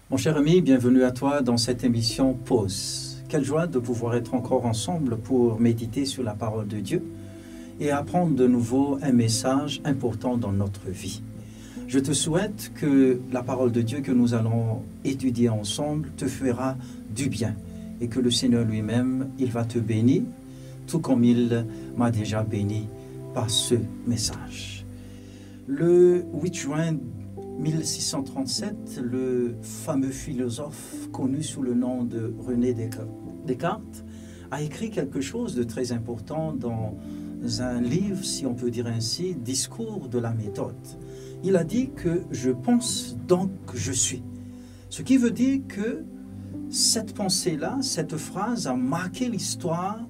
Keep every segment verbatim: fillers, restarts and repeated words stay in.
Mon cher ami, bienvenue à toi dans cette émission Pause. Quelle joie de pouvoir être encore ensemble pour méditer sur la parole de Dieu et apprendre de nouveau un message important dans notre vie. Je te souhaite que la parole de Dieu que nous allons étudier ensemble te fera du bien et que le Seigneur lui-même, il va te bénir, tout comme il m'a déjà béni par ce message. Le huit juin mille six cent trente-sept, le fameux philosophe connu sous le nom de René Desca-, Descartes a écrit quelque chose de très important dans un livre, si on peut dire ainsi, Discours de la méthode. Il a dit que « Je pense, donc je suis ». Ce qui veut dire que cette pensée-là, cette phrase a marqué l'histoire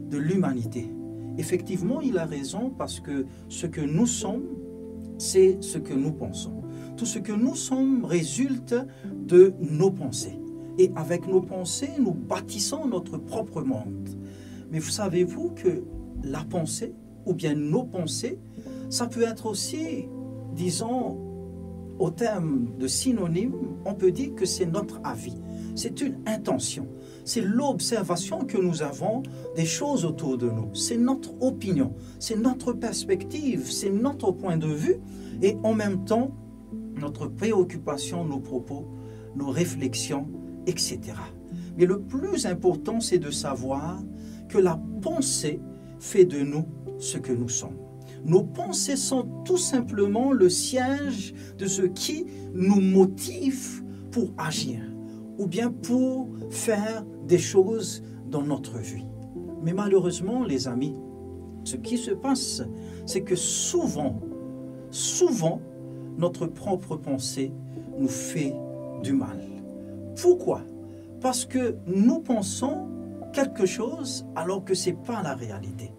de l'humanité. Effectivement, il a raison, parce que ce que nous sommes, c'est ce que nous pensons. Tout ce que nous sommes résulte de nos pensées. Et avec nos pensées, nous bâtissons notre propre monde. Mais vous savez-vous que la pensée, ou bien nos pensées, ça peut être aussi, disons, au terme de synonyme, on peut dire que c'est notre avis, c'est une intention, c'est l'observation que nous avons des choses autour de nous, c'est notre opinion, c'est notre perspective, c'est notre point de vue, et en même temps, notre préoccupation, nos propos, nos réflexions, et cetera. Mais le plus important, c'est de savoir que la pensée fait de nous ce que nous sommes. Nos pensées sont tout simplement le siège de ce qui nous motive pour agir ou bien pour faire des choses dans notre vie. Mais malheureusement, les amis, ce qui se passe, c'est que souvent, souvent, notre propre pensée nous fait du mal. Pourquoi ? Parce que nous pensons quelque chose alors que c'est pas la réalité.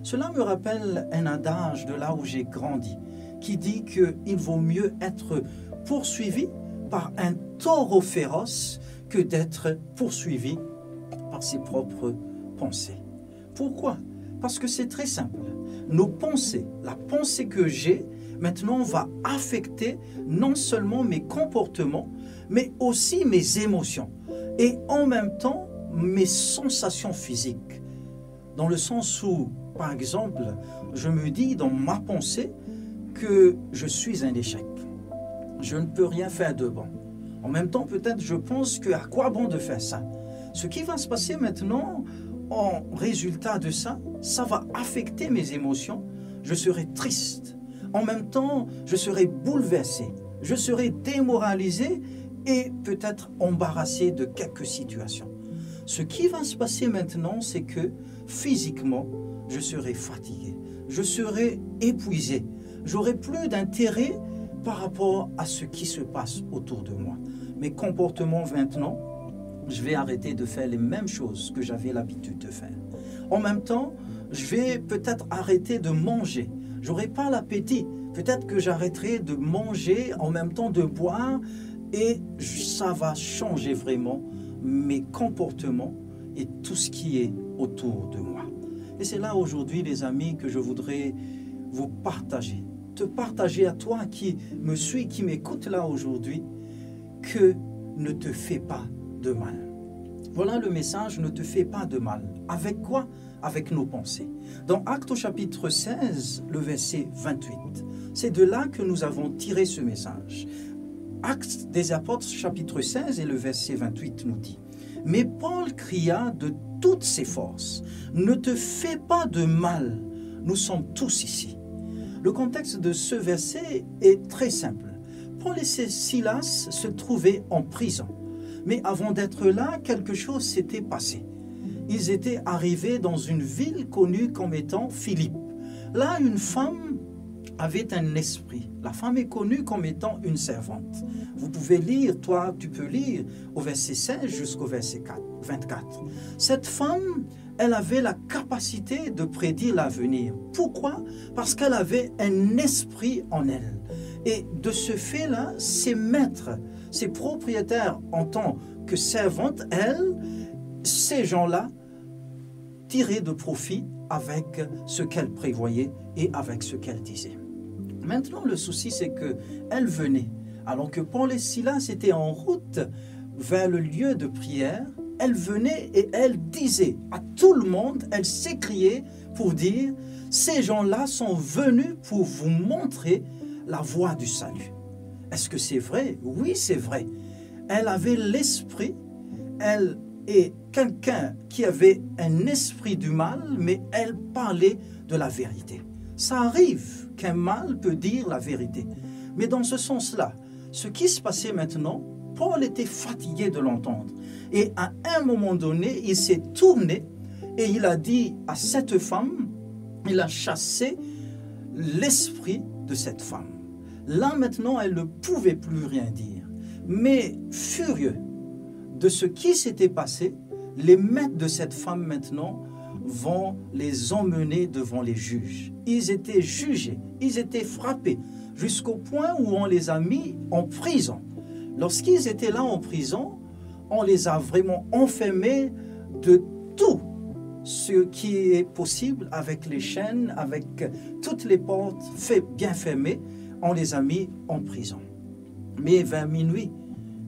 Cela me rappelle un adage de là où j'ai grandi, qui dit que il vaut mieux être poursuivi par un taureau féroce que d'être poursuivi par ses propres pensées. Pourquoi ? Parce que c'est très simple. Nos pensées, la pensée que j'ai maintenant va affecter non seulement mes comportements, mais aussi mes émotions et en même temps mes sensations physiques. Dans le sens où, par exemple, je me dis dans ma pensée que je suis un échec. Je ne peux rien faire de bon. En même temps, peut-être, je pense que à quoi bon de faire ça ? Ce qui va se passer maintenant, en résultat de ça, ça va affecter mes émotions. Je serai triste. En même temps, je serai bouleversé. Je serai démoralisé et peut-être embarrassé de quelques situations. Ce qui va se passer maintenant, c'est que physiquement, je serai fatigué. Je serai épuisé. J'aurai plus d'intérêt par rapport à ce qui se passe autour de moi. Mes comportements maintenant, je vais arrêter de faire les mêmes choses que j'avais l'habitude de faire. En même temps, je vais peut-être arrêter de manger. J'aurai pas l'appétit. Peut-être que j'arrêterai de manger, en même temps de boire, et ça va changer vraiment mes comportements et tout ce qui est autour de moi. Et c'est là aujourd'hui, les amis, que je voudrais vous partager, te partager à toi qui me suis, qui m'écoute là aujourd'hui, que ne te fais pas de mal. Voilà le message, ne te fais pas de mal. Avec quoi ? Avec nos pensées. Dans Actes au chapitre seize, le verset vingt-huit, c'est de là que nous avons tiré ce message. Actes des Apôtres chapitre seize et le verset vingt-huit nous dit : « Mais Paul cria de toutes ses forces : Ne te fais pas de mal, nous sommes tous ici. » Le contexte de ce verset est très simple. Paul et Silas se trouvaient en prison. Mais avant d'être là, quelque chose s'était passé. Ils étaient arrivés dans une ville connue comme étant Philippe. Là, une femme avait un esprit. La femme est connue comme étant une servante. Vous pouvez lire, toi, tu peux lire au verset seize jusqu'au verset quatre, vingt-quatre. Cette femme, elle avait la capacité de prédire l'avenir. Pourquoi ? Parce qu'elle avait un esprit en elle. Et de ce fait-là, ses maîtres, ses propriétaires en tant que servantes, elles, ces gens-là tiraient de profit avec ce qu'elle prévoyait et avec ce qu'elle disait. Maintenant, le souci, c'est que elle venait Alors que Paul et Silas étaient en route vers le lieu de prière, elles venaient et elles disaient à tout le monde, elles s'écriaient pour dire, ces gens-là sont venus pour vous montrer la voie du salut. Est-ce que c'est vrai ? Oui, c'est vrai. Elle avait l'esprit, elle est quelqu'un qui avait un esprit du mal, mais elle parlait de la vérité. Ça arrive qu'un mal peut dire la vérité. Mais dans ce sens-là, ce qui se passait maintenant, Paul était fatigué de l'entendre. Et à un moment donné, il s'est tourné et il a dit à cette femme, il a chassé l'esprit de cette femme. Là maintenant, elle ne pouvait plus rien dire. Mais furieux de ce qui s'était passé, les maîtres de cette femme maintenant vont les emmener devant les juges. Ils étaient jugés, ils étaient frappés, jusqu'au point où on les a mis en prison. Lorsqu'ils étaient là en prison, on les a vraiment enfermés de tout ce qui est possible, avec les chaînes, avec toutes les portes fait, bien fermées, on les a mis en prison. Mais vers minuit,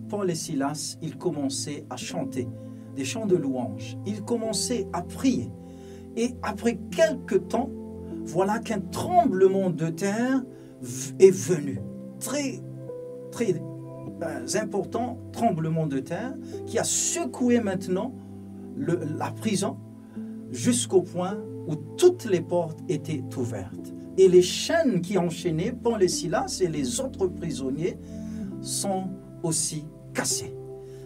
Paul et Silas, ils commençaient à chanter des chants de louange. Ils commençaient à prier. Et après quelque temps, voilà qu'un tremblement de terre v-, est venu. Très, très, euh, important tremblement de terre qui a secoué maintenant le, la prison jusqu'au point où toutes les portes étaient ouvertes. Et les chaînes qui enchaînaient Paul et Silas et les autres prisonniers sont aussi cassées.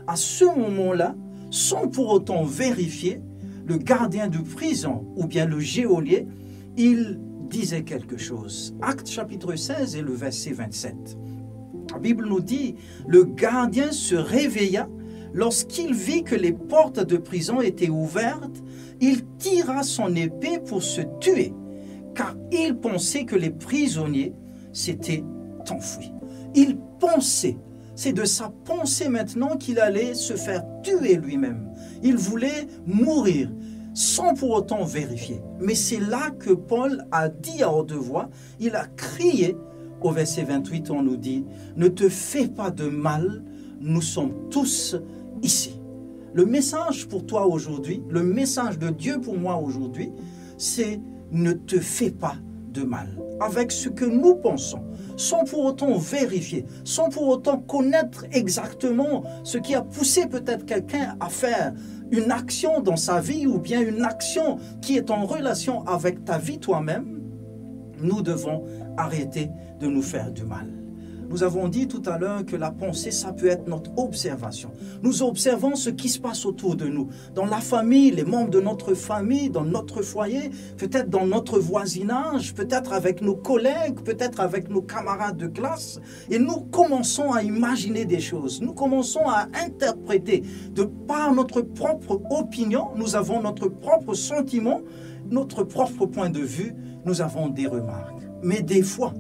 À ce moment-là, sans pour autant vérifier, le gardien de prison ou bien le geôlier, il disait quelque chose. Actes chapitre seize et le verset vingt-sept. La Bible nous dit, le gardien se réveilla lorsqu'il vit que les portes de prison étaient ouvertes, il tira son épée pour se tuer, car il pensait que les prisonniers s'étaient enfuis. Il pensait, c'est de sa pensée maintenant qu'il allait se faire tuer lui-même. Il voulait mourir sans pour autant vérifier. Mais c'est là que Paul a dit à haute voix, il a crié, au verset vingt-huit, on nous dit, ne te fais pas de mal, nous sommes tous ici. Le message pour toi aujourd'hui, le message de Dieu pour moi aujourd'hui, c'est ne te fais pas de mal. Avec ce que nous pensons, sans pour autant vérifier, sans pour autant connaître exactement ce qui a poussé peut-être quelqu'un à faire une action dans sa vie ou bien une action qui est en relation avec ta vie toi-même, nous devons arrêter de nous faire du mal. Nous avons dit tout à l'heure que la pensée, ça peut être notre observation. Nous observons ce qui se passe autour de nous, dans la famille, les membres de notre famille, dans notre foyer, peut-être dans notre voisinage, peut-être avec nos collègues, peut-être avec nos camarades de classe. Et nous commençons à imaginer des choses. Nous commençons à interpréter de par notre propre opinion, nous avons notre propre sentiment, notre propre point de vue, nous avons des remarques. Mais des fois,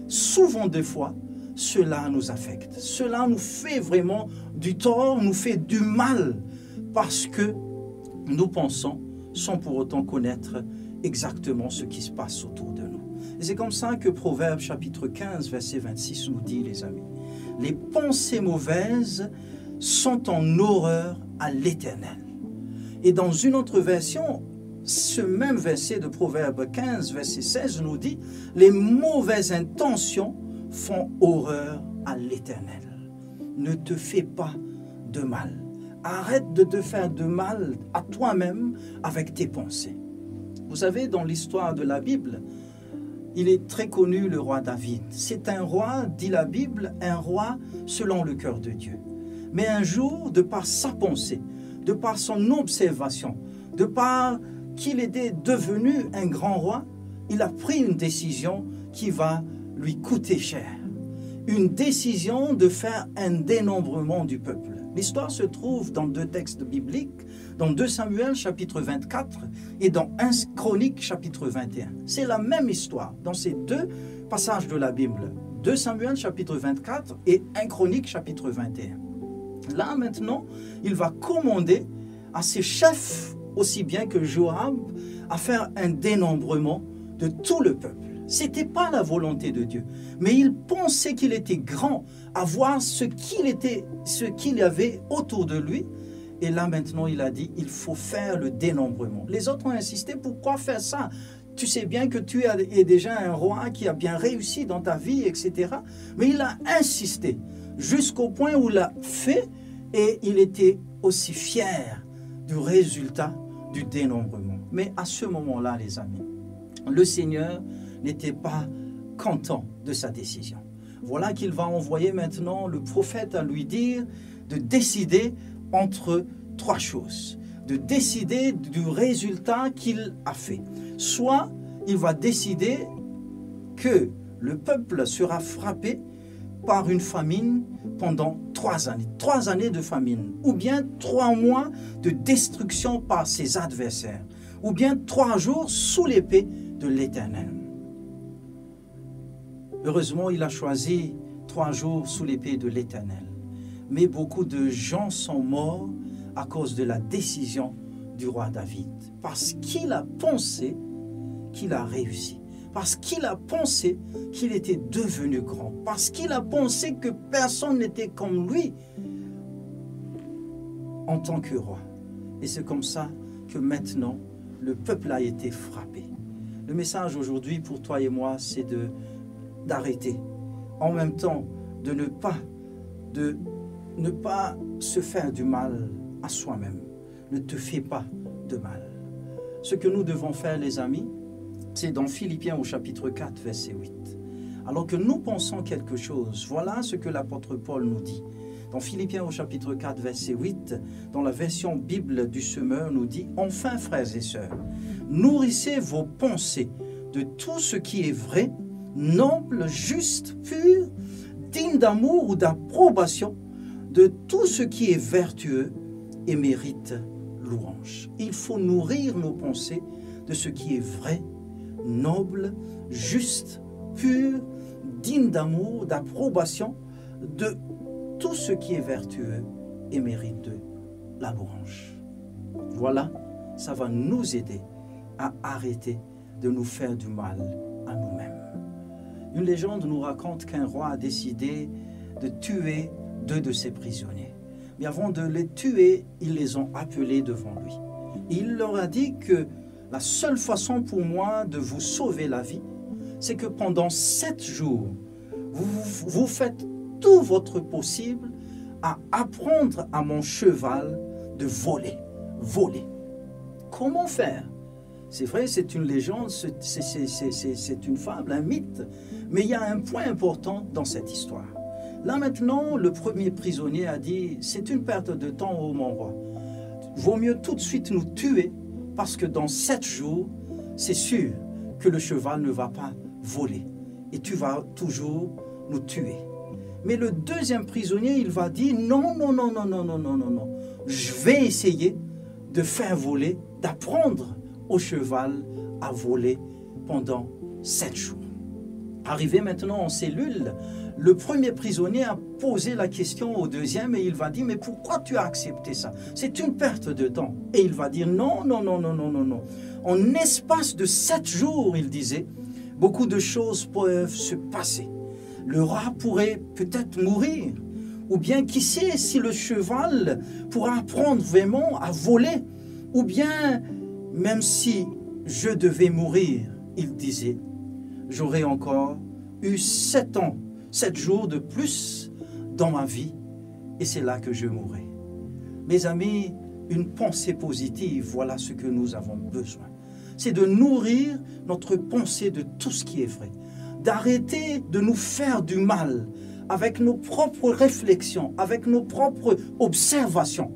souvent des fois, cela nous affecte. Cela nous fait vraiment du tort, nous fait du mal, parce que nous pensons sans pour autant connaître exactement ce qui se passe autour de nous. Et c'est comme ça que Proverbe chapitre quinze, verset vingt-six nous dit, les amis, les pensées mauvaises sont en horreur à l'Éternel. Et dans une autre version, ce même verset de Proverbe quinze, verset seize nous dit, les mauvaises intentions font horreur à l'Éternel. Ne te fais pas de mal. Arrête de te faire de mal à toi-même avec tes pensées. Vous savez, dans l'histoire de la Bible, il est très connu, le roi David. C'est un roi, dit la Bible, un roi selon le cœur de Dieu. Mais un jour, de par sa pensée, de par son observation, de par qu'il était devenu un grand roi, il a pris une décision qui va lui coûter cher. Une décision de faire un dénombrement du peuple. L'histoire se trouve dans deux textes bibliques, dans deux Samuel chapitre vingt-quatre et dans un Chroniques chapitre vingt et un. C'est la même histoire dans ces deux passages de la Bible, deux Samuel chapitre vingt-quatre et un Chroniques chapitre vingt et un. Là maintenant, il va commander à ses chefs, aussi bien que Joab, à faire un dénombrement de tout le peuple. C'était pas la volonté de Dieu, mais il pensait qu'il était grand à voir ce qu'il était, ce qu'il y avait autour de lui. Et là maintenant, il a dit, il faut faire le dénombrement. Les autres ont insisté, pourquoi faire ça? Tu sais bien que tu as, es déjà un roi qui a bien réussi dans ta vie, et cetera. Mais il a insisté jusqu'au point où il l'a fait et il était aussi fier du résultat du dénombrement. Mais à ce moment-là, les amis, le Seigneur n'était pas content de sa décision. Voilà qu'il va envoyer maintenant le prophète à lui dire de décider entre trois choses, de décider du résultat qu'il a fait. Soit il va décider que le peuple sera frappé par une famine pendant trois années, trois années de famine, ou bien trois mois de destruction par ses adversaires, ou bien trois jours sous l'épée de l'Éternel. Heureusement, il a choisi trois jours sous l'épée de l'Éternel. Mais beaucoup de gens sont morts à cause de la décision du roi David. Parce qu'il a pensé qu'il a réussi. Parce qu'il a pensé qu'il était devenu grand. Parce qu'il a pensé que personne n'était comme lui en tant que roi. Et c'est comme ça que maintenant, le peuple a été frappé. Le message aujourd'hui pour toi et moi, c'est de, d'arrêter. En même temps, de ne pas, de ne pas se faire du mal à soi-même. Ne te fais pas de mal. Ce que nous devons faire, les amis, c'est dans Philippiens au chapitre quatre, verset huit. Alors que nous pensons quelque chose, voilà ce que l'apôtre Paul nous dit. Dans Philippiens au chapitre quatre, verset huit, dans la version Bible du Semeur, nous dit, enfin, frères et sœurs, nourrissez vos pensées de tout ce qui est vrai, noble, juste, pur, digne d'amour ou d'approbation, de tout ce qui est vertueux et mérite louange. Il faut nourrir nos pensées de ce qui est vrai, noble, juste, pur, digne d'amour, d'approbation, de tout ce qui est vertueux et mérite de la louange. Voilà, ça va nous aider à arrêter de nous faire du mal à nous-mêmes. Une légende nous raconte qu'un roi a décidé de tuer deux de ses prisonniers. Mais avant de les tuer, ils les ont appelés devant lui. Et il leur a dit que la seule façon pour moi de vous sauver la vie, c'est que pendant sept jours, vous, vous faites tout votre possible à apprendre à mon cheval de voler. Voler. Comment faire? C'est vrai, c'est une légende, c'est, c'est, c'est, c'est, c'est, c'est une fable, un mythe, mais il y a un point important dans cette histoire. Là maintenant, le premier prisonnier a dit, c'est une perte de temps, ô mon roi. Vaut mieux tout de suite nous tuer, parce que dans sept jours, c'est sûr que le cheval ne va pas voler et tu vas toujours nous tuer. Mais le deuxième prisonnier, il va dire, non, non, non, non, non, non, non, non, non. Je vais essayer de faire voler, d'apprendre au cheval à voler pendant sept jours. Arrivé maintenant en cellule, le premier prisonnier a posé la question au deuxième et il va dire, mais pourquoi tu as accepté ça? C'est une perte de temps. Et il va dire, non, non, non, non, non, non, non. En espace de sept jours, il disait, beaucoup de choses peuvent se passer. Le roi pourrait peut-être mourir, ou bien qui sait si le cheval pourra apprendre vraiment à voler, ou bien même si je devais mourir, il disait, j'aurais encore eu sept ans, sept jours de plus dans ma vie, et c'est là que je mourrai. Mes amis, une pensée positive, voilà ce que nous avons besoin. C'est de nourrir notre pensée de tout ce qui est vrai, d'arrêter de nous faire du mal avec nos propres réflexions, avec nos propres observations.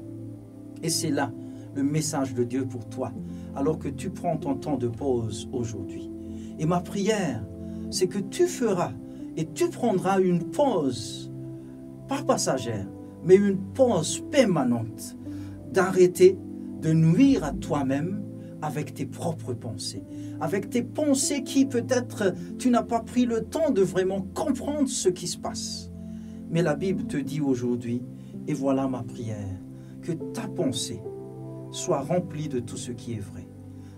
Et c'est là le message de Dieu pour toi, alors que tu prends ton temps de pause aujourd'hui. Et ma prière, c'est que tu feras et tu prendras une pause, pas passagère, mais une pause permanente, d'arrêter de nuire à toi-même avec tes propres pensées, avec tes pensées qui peut-être tu n'as pas pris le temps de vraiment comprendre ce qui se passe. Mais la Bible te dit aujourd'hui, et voilà ma prière, que ta pensée soit remplie de tout ce qui est vrai,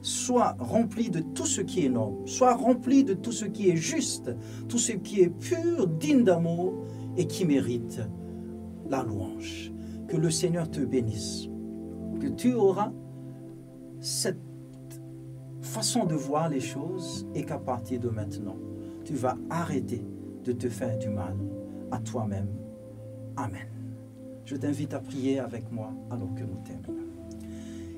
Sois rempli de tout ce qui est noble, sois rempli de tout ce qui est juste, tout ce qui est pur, digne d'amour et qui mérite la louange. Que le Seigneur te bénisse, que tu auras cette façon de voir les choses et qu'à partir de maintenant, tu vas arrêter de te faire du mal à toi-même. Amen. Je t'invite à prier avec moi alors que nous terminons.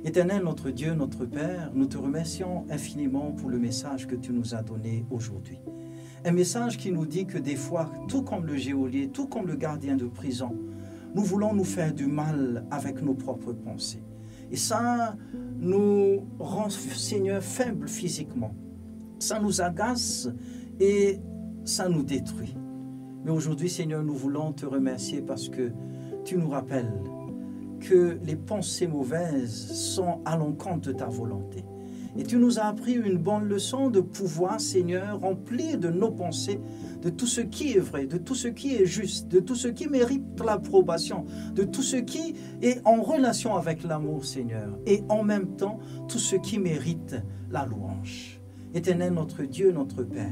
Éternel, notre Dieu, notre Père, nous te remercions infiniment pour le message que tu nous as donné aujourd'hui. Un message qui nous dit que des fois, tout comme le geôlier, tout comme le gardien de prison, nous voulons nous faire du mal avec nos propres pensées. Et ça nous rend, Seigneur, faibles physiquement. Ça nous agace et ça nous détruit. Mais aujourd'hui, Seigneur, nous voulons te remercier parce que tu nous rappelles que les pensées mauvaises sont à l'encontre de ta volonté. Et tu nous as appris une bonne leçon de pouvoir, Seigneur, remplir de nos pensées de tout ce qui est vrai, de tout ce qui est juste, de tout ce qui mérite l'approbation, de tout ce qui est en relation avec l'amour, Seigneur, et en même temps, tout ce qui mérite la louange. Éternel, notre Dieu, notre Père,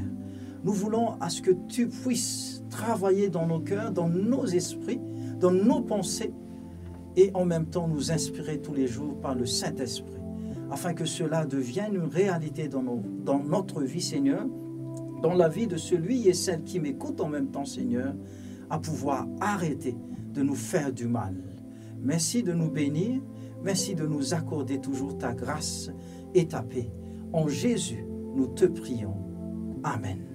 nous voulons à ce que tu puisses travailler dans nos cœurs, dans nos esprits, dans nos pensées, et en même temps nous inspirer tous les jours par le Saint-Esprit, afin que cela devienne une réalité dans nos, dans notre vie, Seigneur, dans la vie de celui et celle qui m'écoute en même temps, Seigneur, à pouvoir arrêter de nous faire du mal. Merci de nous bénir, merci de nous accorder toujours ta grâce et ta paix. En Jésus, nous te prions. Amen.